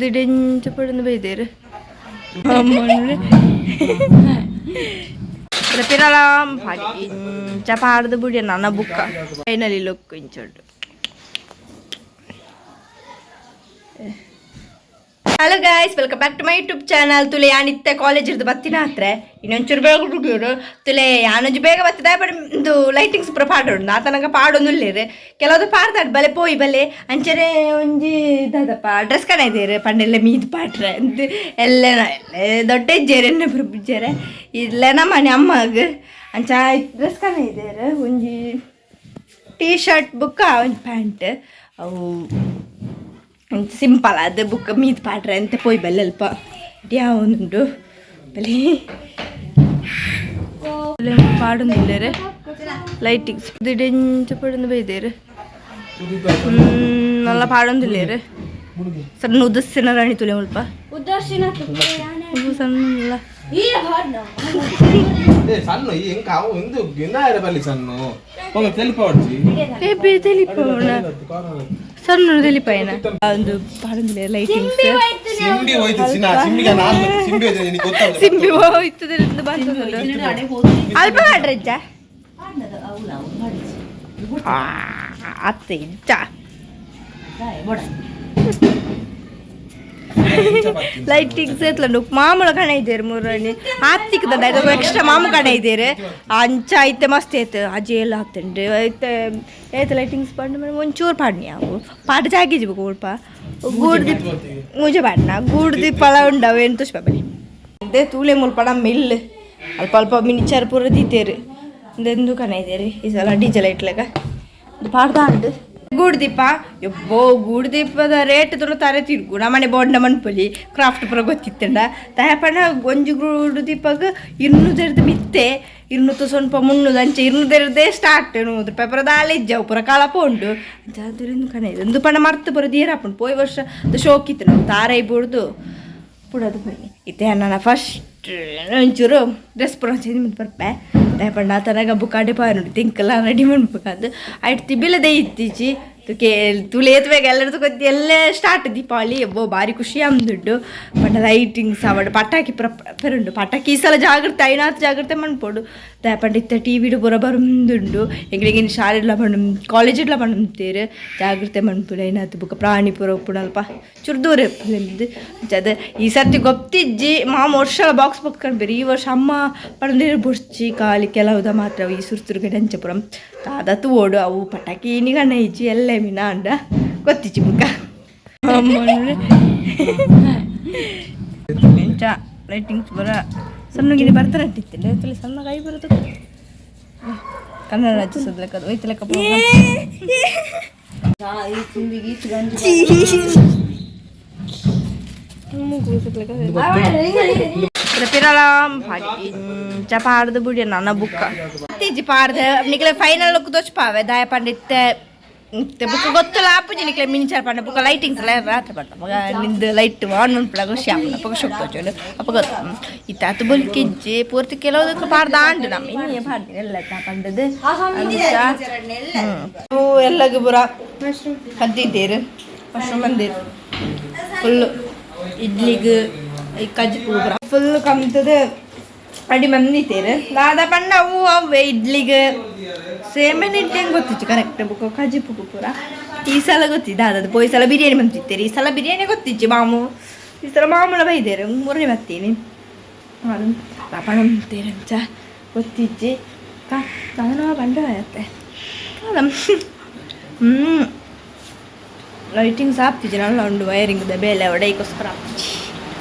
ದಿಂಚ ಪಡೊಂದು ಬೈದೆರ್ ಪಿರಲ ಇಂಚ ಪಾಡ್ದು ಬುಡಿಯ ನನ ಬುಕ್ಕ ಫೈನಲಿ ಲುಕ್ ಇಂಚುಂಡು. Hello guys, welcome back to my YouTube channel. ತುಲೆ ಯಾನಿತ್ತೆ ಕಾಲೇಜ್ ಇರ್ದು ಬತ್ತಿನ ಹತ್ರ ಇನ್ನೊಂಚೂರು ಬೇಗ ಹುಡುಗರು ತುಲೆ ಯಾನೊಂಜಿ ಬೇಗ ಬತ್ತಿದ ಬಟ್ ಇದು ಲೈಟಿಂಗ್ಸ್ ಪೂರ ಪಾಡೋಡು ಆತನಗ ಪಾಡೊಂದುಲ್ಲೇರು ಕೆಲವೊಂದು ಪಾಡ್ದಾಡ್ ಬಲೆ ಪೋಯಿ ಬಲೆ ಅಂಚನೆ ಒಂಜಿ ದಾದಪ್ಪ ಡ್ರೆಸ್ ಕಣ ಇದ್ದೀರು ಪಂಡೆಲ್ಲ ಮೀದ್ ಪಾಟ್ರೆ ಅಂದ್ ಎಲ್ಲೆನ ಎಲ್ಲೆ ದೊಡ್ಡ ಇಜ್ಜೇರು ಎನ್ನ ಪೂರ ಇಜ್ಜೇರೆ ಇಲ್ಲ ನಮ್ಮನೆ ಅಮ್ಮಗ್ ಅಂಚ ಡ್ರೆಸ್ ಕಣ ಇದ್ದೀರು ಒಂಜಿ ಟೀ ಶರ್ಟ್ ಬುಕ್ಕ ಒಂಜಿ ಪ್ಯಾಂಟ್ ಅವು ಸಿಂಪಲ್ ಅದು ಬುಕ್ ಮೀದ್ ಪಾಡ್ರೆ ಅಂತ ಪೋಯ್ ಬಲ್ಲೆ ಅಲ್ಪ ಉಂಡು ಬಲೆ ಪಾಡೊಂದುಲ್ಲೆರ್ ಲೈಟಿಂಗ್ಸ್ ದಿಂಚ ಪಡೊಂದು ಬೈದೆರ್ ನಲ್ಲ ಪಾಡೊಂದುಲ್ಲೆರ್ ಸಣ್ಣ ಉದಸ್ಸಿನ ರಾಣಿ ತುಲೆ ಮುಲ್ಪ ಉಂದು ಸಣ್ಣ. ಏ ಸಣ್ಣ ಈ ಎಂಕ ಅವು ಇಂದು ಗಿನ್ನಾಯರ ಬಲ್ಲಿ ಸಣ್ಣ ಒಂದು ತೆಲಿಪಾಡ್ಜಿ. ಏ ತೆಲಿಪೋಣ ಸಣ್ಣ ತೆಲಿಪಾಯನ ಒಂದು ಪಾಡೊಂದುಲ್ಲೆರ್ ಲೈಟಿಂಗ್ಸ್. ಸಿಂಬಿ ಹೋಯ್ತು ಸಿನ ಸಿಂಬಿಗೆ ನಾನು ಸಿಂಬಿ ಹೋಯ್ತು ನಿನಗೆ ಗೊತ್ತಾಗ್ತದೆ. ಸಿಂಬಿ ಹೋಯ್ತದೆ ಬಂತದಲ್ಲ ಅಲ್ಪ ಮಾಡ್ರಜ್ಜ ಅತ್ತೆ ಇಜ್ಜ ಲೈಟಿಂಗ್ಸ್ ಎತ್ಲಂಡು ಮಾಮೂಲ ಕಣ ಇದ್ದೇರು ಮೂರನಿ ಆತ್ತಿಕ್ಕದಂಡ ಇದು ಎಕ್ಸ್ಟ್ರಾ ಮಾಮೂ ಕಣ ಇದ್ದೇರು ಅಂಚ ಐತೆ ಮಸ್ತ್ ಐತೆ ಅಜ್ಜಿ ಎಲ್ಲ ಹಾಕ್ತಂಡು ಐತೆ ಐತೆ ಲೈಟಿಂಗ್ಸ್ ಪಾಂಡು ಒಂಚೂರು ಪಾಡ್ನಿ ಅವು ಪಾಡ ಜಾಗಿಜ್ಬೇಕು ಉಲ್ಪ ಗೂಡ್ದಿ ಮೂಜೆ ಪಾಡ್ನ ಗೂಡ್ದಿ ಪಳ ಉಂಡವು ಏನು ತುಷ್ಪ ಬನ್ನಿ ಅದೇ ತೂಲೆ ಮುಲ್ಪ ನಮ್ಮ ಇಲ್ಲು ಅಲ್ಪ ಅಲ್ಪ ಮಿನಿಚರ್ ಪೂರ ದೀತೇರು ಇಂದೆಂದು ಕಣ ಇದ್ದೇರು ಈ ಸಲ ಡೀಜಲ್ ಇಟ್ಲಕ ಇದು ಪಾಡ್ದ ಉಂಡು ಗೂಡ್ದೀಪ ಯಬ್ಬೋ ಗೂಡ್ದೀಪದ ರೇಟ್ ತುಳು ತಾರೆ ತಿರ್ಗು ನಮ್ಮನೆ ಬೋಂಡ ಮನ್ಪೊಲಿ ಕ್ರಾಫ್ಟ್ ಪೂರ ಗೊತ್ತಿತ್ತಂಡ ದಾಯೆ ಒಂಜಿ ಗೂಡು ದೀಪಗ್ 200ರ್ದು ಮಿತ್ತೆ 290 300 ಅಂಚೆ 200ರ್ದೇ ಸ್ಟಾರ್ಟ್ 100 ರೂಪಾಯಿ ಪೂರ ದಾಲ ಇಜ್ಜವು ಪೂರ ಕಳಪ ಉಂಡು ಅಂಚ ಅದು ಕಣ ಇದು ಪಂಡ ಮರ್ತು ಪೂರ ದೀರಾಪುಂಡು. ಪೋಯಿ ವರ್ಷ ಅದು ಶೋಕಿತ್ತು ನಾವು ತಾರೈ ಬುಡ್ದು ಪುಡದು ಬನ್ನಿ ಇತ್ತೆ ನನ್ನ ಫಸ್ಟ್ ಒಂಚೂರು ಡ್ರೆಸ್ ಪೂರ ಚೇಂಜ್ ಮಂತ್ ಬರ್ಪೆ ದಾಯೆ ಪಂಡ ಆತನಾಗ ಬುಕ್ಕಾಡೆ ಪಾರುಂಡು ತಿಂಕಲ ರೆಡಿ ಮನ್ಪುಕಾದು ಐಟ್ ತಿಬಿಲದೆ ಇತ್ತೀಚಿ ತುಕೆ ತುಲೇತ್ ಬೇಗ ಎಲ್ಲರದು ಗೊತ್ತಿ ಎಲ್ಲೇ ಸ್ಟಾರ್ಟ್ ದೀಪಾವಳಿ. ಎಬ್ಬೋ ಭಾರಿ ಖುಷಿ ದುಡ್ಡು ಪಂಡ ಲೈಟಿಂಗ್ಸ್ ಅವಡು ಪಟಾಕಿ ಪೂರ ಪೆರುಂಡು. ಪಟಾಕಿ ಈ ಸಲ ಜಾಗ್ರತೆ ಐನಾತ್ ಜಾಗ್ರತೆ ಮನ್ಪೊಡು ದಾಯೆ ಪಂಡ ಇತ್ತೆ ಟಿ ವಿಡು ಪೂರ ಬರುಂದುಂಡು ಎಂಕ್ಲೆಗಿನ್ ಶಾಲೆಡ್ಲ ಪಂಡ ಕಾಲೇಜಿಡ್ಲ ಪಂಡಂತೇರು ಜಾಗ್ರತೆ ಮನ್ಪುಡು ಐನಾತ್ ಬುಕ್ಕ ಪ್ರಾಣಿ ಪೂರ ಉಪ್ಪುನಲ್ಪ ಚೂರು ದೂರ ಇಪ್ಪುಂದು. ಅದ ಈ ಸರ್ತಿ ಗೊತ್ತಿಜ್ಜಿ ಮಾಮ ವರ್ಷ ಬಾಕ್ಸ್ ಪತ್ಕೊಂಡ್ಬೇರಿ ಈ ವರ್ಷ ಅಮ್ಮ ಪಂಡಂದೇರು ಬೊಡ್ಚಿ ಖಾಲಿ ಕೆಲವುದ ಮಾತ್ರ ಈ ಸುರ್ತುರ್ಗಡೆ ಅಂಚಪುರಂ ದಾದ ತೂವೊಡು ಅವು ಪಟಾಕಿ ನಿಗಣ್ಣ ಇಜ್ಜಿ ಎಲ್ಲ ಮಿನ ಅಂಡ ಗೊತ್ತಿಜ್ಜಿ ಬುಕ್ಕ ಇಂಚ ಲೈಟಿಂಗ್ಸ್ ಬರ ಸಣ್ಣಗಿನಿ ಬರ್ತಾರೆ ಅಟ್ಟಿತ್ತಿಲ್ಲ ಸಣ್ಣ ಕೈ ಬರುತ್ತೆ ಕನ್ನಡ ರಾಜ್ಯೋತ್ಸವದ ಲೆಕ್ಕ ಹೋಯ್ತು ಲೆಕ್ಕ. ಪಿರಲ ಇಂಚ ಪಾಡ್ದು ಬುಡಿಯ ನನ್ನ ಬುಕ್ಕ ಇಜ್ಜಿ ಪಾಡ್ದು ನಿಕ್ಲೆ ಫೈನಲ್ ಲುಕ್ ತೋಚ್ಪಾವೆ ದಾಯ ಪಂಡಿತ್ತೆ ಬುಕ್ಕ ಗೊತ್ತಲ್ಲ ಆಪುಜಿ ನಿಕ್ಲೆ ಮಿಂಚಾರ್ ಪಂಡ ಬುಕ್ಕ ಲೈಟಿಂಗ್ಸ್ ಎಲ್ಲ ರಾತ್ರಿ ಪಂಡ ಮಗ ನಿಂದು ಲೈಟ್ ಆನ್ ಮನ್ಪುಲ ಖುಷಿ ಆಪುಂಡು ಅಪಗ ಶೋಕ್ ತೋಚೋಡು ಅಪ್ಪ ಗೊತ್ತ ಇತ್ತ ಬೊಲ್ಕಿಜ್ಜಿ ಪೂರ್ತಿ ಕೆಲವುದಕ್ಕೆ ಪಾಡ್ದ ಆಂಡು ನಮ್ಮ ಇನ್ನೇ ಪಾಡ್ದಿನಿ ಎಲ್ಲ ಪಂಡದು ಎಲ್ಲಗೂ ಪೂರ ಕದ್ದಿದ್ದೇರು ಮಶ್ರೂಮ್ ಬಂದಿರು ಫುಲ್ಲು ಇಡ್ಲಿಗ್ ಈ ಕಜ್ಜಿಪು ಪೂರ ಫುಲ್ ಕಮ್ತದ ಅಡಿ ಮಂದಿತ್ತೇರು ದಾದ ಪಂಡ ಅವು ಅವೇ ಇಡ್ಲಿಗ್ ಸೇಮೇನೆ ಇಡ್ಲಿ ಹೆಂಗೆ ಗೊತ್ತಿತ್ತು ಕರೆಕ್ಟ್ ಬುಕ್ಕ ಕಜ್ಜಿಪು ಪೂರ ಈ ಸಲ ಗೊತ್ತಿದ್ದ ದಾದದು ಪೋಯಿ ಸಲ ಬಿರಿಯಾನಿ ಬಂತಿತ್ತೇರಿ ಈ ಸಲ ಬಿರಿಯಾನಿ ಗೊತ್ತಿಚ್ಚು ಮಾಮು ಈ ಸಲ ಮಾಮೂಲ ಬೈದೇರು ಮೂರನೇ ಬರ್ತೀನಿ ಪಣಂತೇರು ಅಂಚ ಗೊತ್ತಿಜ್ಜಿ ನಾನು ಬಂಡ ಆಯತ್ತೆ ಹ್ಞೂ ಲೈಟಿಂಗ್ಸ್ ಆಪ್ತಿಜ್ಜಿ ನಲ್ಲ ಉಂಡು ವೈರಿಂಗ್ ದ ಬೇಲೆ ಅವಡೆ ಐಕೋಸ್ಕರ ಆಪ್ತಿಜ್ಜಿ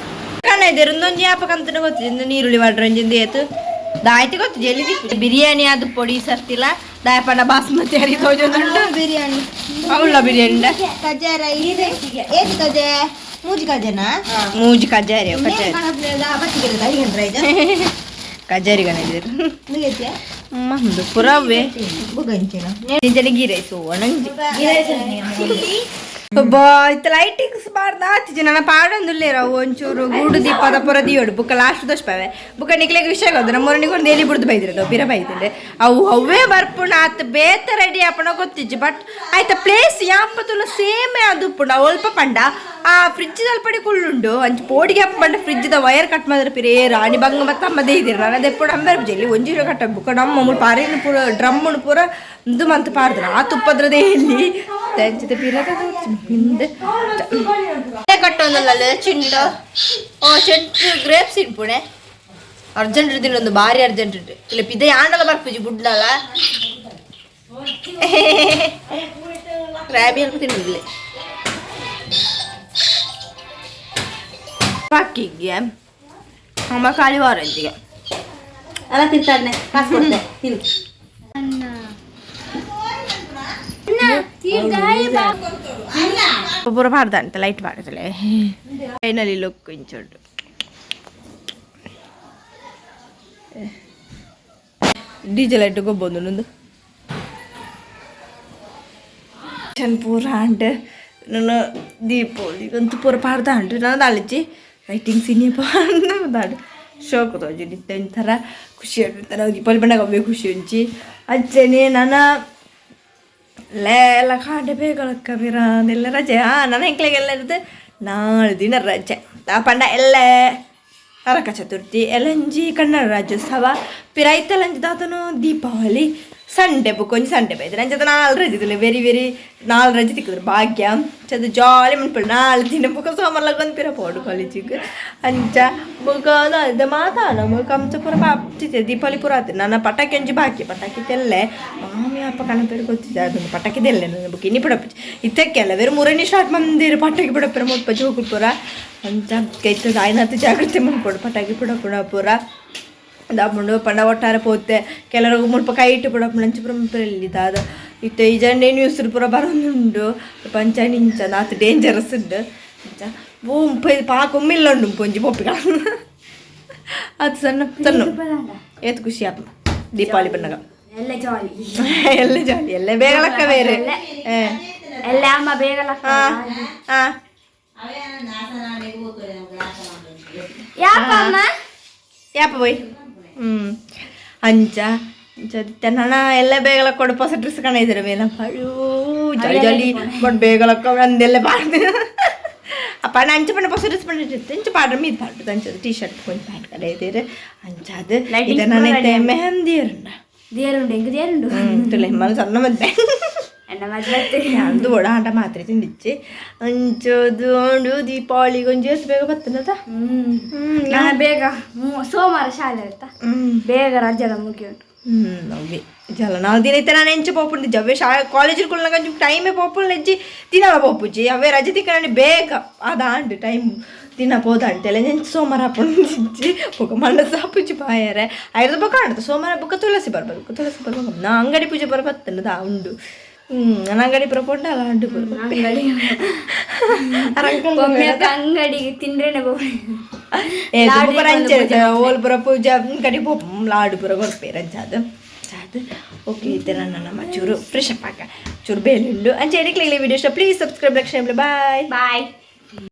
ಕಣ್ಣ ಇದ್ದೀರು ಒಂದೊಂಜಿ ಯಾಪಕಂತನೇ ಗೊತ್ತಿದ್ದು ನೀರುಳ್ಳಿ ವಾಡ್ರಂಜಿಂದ ಏತು ದಾಯ್ತಿ ಗೊತ್ತು ಜಲ್ಲಿ ಬಿರಿಯಾನಿ ಅದು ಪೊಡಿ ಸರ್ತಿಲ್ಲ ದಾಯಪಣ್ಣ ಬಾಸ್ಮತಿ ಅರಿ ತೋಜೊಂದುಂಡು. ಬಿರಿಯಾನಿ. ಅವಳ ಬಿರಿಯಾನಿ. ಕಜಾರ ಏತ್ ಕಜೆ ಮೂಜಿ ಕಜನಾ? ಮೂಜಿ ಕಜಾರಿ ಕಜಾರಿ. ಕಜಾರಿ ಗಣ ಇದ್ದೀರು ಮಂದು ಪುರವೇ ನಿಜನ ಗೀ ರೈಸ್ ಒಣಂಜಿ. ಇತ್ತ ಲೈಟಿಂಗ್ಸ್ ಬಾರ್ದ ಆತಿಜಿ ನನ್ನ ಪಾಡೊಂದುಲ್ಲೇರ ಒಂಚೂರು ಗೂಡು ದೀಪದ ಪುರ ದಿಯೋಡು ಬುಕ್ಕ ಲಾಸ್ಟ್ ದೋಷ್ಪವೆ ಬುಕ್ಕ ನಿಕ್ಲೆಗ್ ವಿಷಯ ಗೊತ್ತು ನಮ್ಮ ಊರನಿಗೆ ಎಲಿ ಬುಡ್ದು ಬೈದಿರೋದು ಪಿರ ಬೈದಿಂಡೆ ಅವು ಅವೇ ಬರ್ಪುಣ ಆತ್ ಬೇತ ರೆಡಿ ಆಪಣ ಗೊತ್ತಿಜ್ಜಿ ಬಟ್ ಆಯ್ತ ಪ್ಲೇಸ್ ಯಾಂಪತುಲ ಸೇಮೇ ಅದು ಉಪ್ಪುಂಡು ಅಲ್ಪ ಪಂಡ ಆ ಫ್ರಿಜ್ ಅಲ್ಪಡಿ ಕುಳ್ಳುಂಡು ಅಂಚ ಪೋಡಿಗೆ ಅಪ್ಪ ಪಂಡ ಫ್ರಿಜ್ದ ವೈರ್ ಕಟ್ ಮಾಡಿದ್ರೆ ಪಿರ ರಾಣಿ ಬಂಗ ಮತ್ತೆ ಅಮ್ಮದೇ ಇದ್ದೀರ ನಾನು ಅದೇ ಪುಡ ಅಂಬರ್ ಜಲ್ಲಿ ಒಂಜಿ ಕಟ್ಟ ಬುಕ್ಕ ನಮ್ಮ ಮೂರು ಪಾರಿನ ಪೂರ ಡ್ರಮ್ಮನು ಪೂರ ಇದು ಮಂತ್ ಪಾಡ್ದ್ರ ಆ ತುಪ್ಪದ್ರದೇ ಇಲ್ಲಿ ತೆಂಚಿದ ಪಿರ ಹಿಂದೆ ಕಟ್ಟೊಂದಲ್ಲ ಚಿಂಡು ಓ ಚೆಂಟು ಗ್ರೇಪ್ಸ್ ಇಡ್ಪುಣೆ ಅರ್ಜೆಂಟ್ ಇರ್ತೀನಿ ಒಂದು ಭಾರಿ ಅರ್ಜೆಂಟ್ ಇಟ್ಟು ಇಲ್ಲ ಪಿದೆ ಆಂಡಲ ಬರ್ಪುಜಿ ಬುಡ್ಲಲ್ಲ ಕ್ರ್ಯಾಬಿ ಅಲ್ಪ ತಿನ್ನುದಿಲ್ಲ ಬಾಕಿಗೆ ಅಮ್ಮ ಖಾಲಿ ವಾರಂಜಿಗೆ ಅಲ್ಲ ತಿಂತಾನೆ ಕಾಸು ಕೊಡ್ತೆ ತಿನ್ನು. ಪೂರ ಪಾಡ್ದ ಅಂತ ಲೈಟ್ ಪಾಡದಲೆ ಫೈನಲಿ ಲುಕ್ ಇಂಚುಂಡು ಡಿಜೆ ಲೈಟ್ ಗೊಬ್ಬೊಂದು ಚನ್ ಪೂರ ಅಂಡ್ ನನ್ನ ದೀಪಾವಳಿ ಅಂತೂ ಪೂರ ಪಾಡ್ದ ಅಂಡು ನಾನು ದಾಳಿಚಿ ಲೈಟಿಂಗ್ಸ್ ಇನ್ನೇ ಪಾಡ್ದು ಶೋಕ್ ತೋಜು ನಿತ್ಯ ಒಂಥರ ಖುಷಿ ಉಂಟು ನಾವು ದೀಪಾವಳಿ ಪಂಡಗ ಅವೇ ಖುಷಿ ಉಂಚಿ ಅಜ್ಜನೇ ನನ್ನ ಎಲ್ಲ ಕಾಂಡೆ ಬೇಗ ಪಿರ ಎಲ್ಲ ರಜೆ. ನನ್ನ ಎಂಕ್ಲೆಗೆಲ್ಲ ಇರ್ತದೆ 4 ದಿನ ರಜೆ. ಪಂಡ ಎಲ್ಲ ನರಕ ಚತುರ್ಥಿ ಎಲ್ಲಂಜಿ ಕನ್ನಡ ರಾಜ್ಯೋತ್ಸವ ಪಿರ ಐತಲಂಜಿ ದಾತನು ದೀಪಾವಳಿ ಸಂಡೆ ಬುಕ್ ಒಂಜಿ ಸಂಡೆ ಬೈದ್ರೆ ಅಂಚದ 4 ರಜೆ ಇದಿಲ್ಲ ವೆರಿ ವೆರಿ 4 ರಜೆ ತಿಕ್ಕಿದ್ರು ಭಾಗ್ಯ ಚದ ಜಾಲಿ ಮನ್ಪುಂಡು 4 ದಿನ ಬೊಕ ಸೋಮವಾರ ಒಂದು ಪಿರ ಪೋಡು ಕಾಲೇಜಿಗೆ ಅಂಚ ಬೊಕ ಅದ ಮಾತಾನ ಬೊಕ ಅಂಚ ಪೂರ ಪಾಪ್ತಿತ್ತೆ ದೀಪಾವಳಿ ಪೂರ ಆತು ನನ್ನ ಪಟಾಕಿ ಒಂಜಿ ಬಾಕಿ ಪಟಾಕಿ ತೆಲ್ಲೆ ಮಾಮಿ ಅಪ್ಪ ಕಣಪೇರು ಗೊತ್ತಿದೆ ಅದೊಂದು ಪಟಾಕಿ ತೆಲ್ಲೆ ನನ್ನ ಬುಕ್ ಇನ್ನಿ ಪಡಪುಜಿ ಇತ್ತಕ್ಕೆಲ್ಲ ಬೇರೆ ಮೂರನೇ ಸ್ಟಾರ್ಟ್ ಮಂದಿರ ಪಟಾಕಿ ಬಿಡಪ್ಪರ ಮುಲ್ಪ ಜೋಕುಲ್ ಪೂರ ಅಂಚ ಕೈತದ ಆಯ್ನಾತ ಜಾಗ್ರತೆ ಮನ್ಪೊಡು ಪಟಾಕಿ ಪುಡಪುಣ ಪೂರ ದಾಪುಂಡು ಪಂಡ ಒಟ್ಟಾರೆ ಪೋತೆ ಕೆಲವರು ಮುಲ್ಪ ಕೈ ಇಟ್ಟು ಪುಡಪುಂಡು ಅಂಚ ಪೂರ ದಾದ ಇತ್ತೆ ಈ ಜಂಡೆ ನ್ಯೂಸ್ ಪೂರ ಬರೋದುಂಡು ಪಂಚಾಯ್ ಇಂಚ ನಾತ್ ಡೇಂಜರಸ್ ಉಂಡು ಅಂಚ ಬೂಂಪ ಪಾಕ ಒಮ್ಮಿಲ್ಲ ಉಂಡು ಪೊಂಜಿ ಪೊಪ್ಪಿಗ ಅದು ಸಣ್ಣ ಸಣ್ಣ ಏತ್ ಖುಷಿ ಆಪ ದೀಪಾವಳಿ ಪಂಡಗ ಎಲ್ಲ ಜಾಲಿ ಎಲ್ಲ ಜಾಲಿ ಎಲ್ಲ ಬೇಗ ಲಕ್ಕ ಬೇರೆ ಎಲ್ಲ ಅಮ್ಮ ಬೇಗ ಲಕ್ಕ ಯಾಕಮ್ಮ ಯಾಪ ಬೋಯ್ ಅಂಚ ಅಂಚ ನಣ ಎಲ್ಲ ಬೇಗಲ ಕೊಡು ಹೊಸ ಡ್ರೆಸ್ ಕಾಣ ಇದ್ದಾರೆ ಮೇಲೆ ಅಯ್ಯೋ ಜಾಲಿ ಜಾಲಿ ಬಟ್ ಬೇಗಲಕ್ಕ ಅಂದೆಲ್ಲ ಪಾಡ್ದು ಅಪ್ಪ ಅಂಚ ಪಂಡ ಹೊಸ ಡ್ರೆಸ್ ಪಂಡ ಇಂಚ ಪಾಡ್ರ ಮೀದ್ ಪಾಡ್ದು ಅಂಚದ ಟೀ ಶರ್ಟ್ ಕೊಂಚ ಪ್ಯಾಂಟ್ ಕಡೆ ಇದ್ದೀರಿ ಅಂಚ ಅದು ಇದು ನನ್ನ ಮೆಹಂದಿ ಇರಂಡ ದೇರುಂಡು ಹೆಂಗ್ ದೇರುಂಡು ತುಲೆ ಹಿಮ್ಮಲ ಸಣ್ಣ ಮದ್ದೆ ಎಣ್ಣ ಮದ್ವೆ ಅಂದು ಒಡ ಆಟ ಮಾತ್ರೆ ತಿಂದಿಚ್ಚಿ ಅಂಚದು ಉಂಡು ದೀಪಾವಳಿಗೆ ಒಂಜಿ ಎಷ್ಟು ಬೇಗ ಬರ್ತನದ. ನಾನು ಬೇಗ ಸೋಮವಾರ ಶಾಲೆ ಇರ್ತಾ ಬೇಗ ರಜೆಲ್ಲ ಮುಗಿಯುಂಟು. ಅವೇ ಜಲ 4 ದಿನ ಇತ್ತೆ ನಾನು ಎಂಚ ಪೋಪುಂಡು ಜವ್ವೆ ಶಾ ಕಾಲೇಜ್ ಕುಳ್ನಾಗ ಟೈಮೇ ಪೋಪುಂಡು ನೆಜ್ಜಿ ದಿನಲ ಪೋಪುಜಿ ಅವೇ ರಜೆ ತಿಕ್ಕಂಡು ಬೇಗ ಅದಾಂಡು ಟೈಮ್ ದಿನ ಪೋದಾಂಟೆಲ್ಲ ನೆಂಚು ಸೋಮವಾರ ಆಪುಂಡು ಬೊಕ ಮನಸ್ಸು ಆಪುಜಿ ಬಾಯರೆ ಐದು ಬೊಕ ಆಡ್ದು ಸೋಮವಾರ ಬೊಕ ತುಳಸಿ ಬರ್ಬೇಕು ತುಳಸಿ ಬರ್ಬೇಕು ನಾ ಅಂಗಡಿ ಪೂಜೆ ಬರಬತ್ತನದ ಉಂಡು ನಾನು ಅಂಗಡಿ ಪುರ ಪೊಂಡಲ್ಲ ಅಂಡು ಅಂಗಡಿ ಒಮ್ಮೆ ಅಂಗಡಿಗೆ ತಿಂದ್ರೇನೆ ಓಲ್ ಪುರ ಪೂಜೆ ಕಡೆ ಪೋಪ್ ಲಾಡು ಪುರ ಕೊರ್ಪೇರು ಅಂಚಾದ ಅದು ಓಕೆ ಇತ್ತೆ ನನ್ನ ನಮ್ಮ ಚೂರು ಫ್ರೆಶ್ ಅಪ್ ಆಕ ಚೂರು ಬೇಲೆ ಉಂಡು ಅಂಚೆ ಎಡಿಕ್ಲಿ ವಿಡಿಯೋ ಇಷ್ಟ please subscribe lakh bye bye.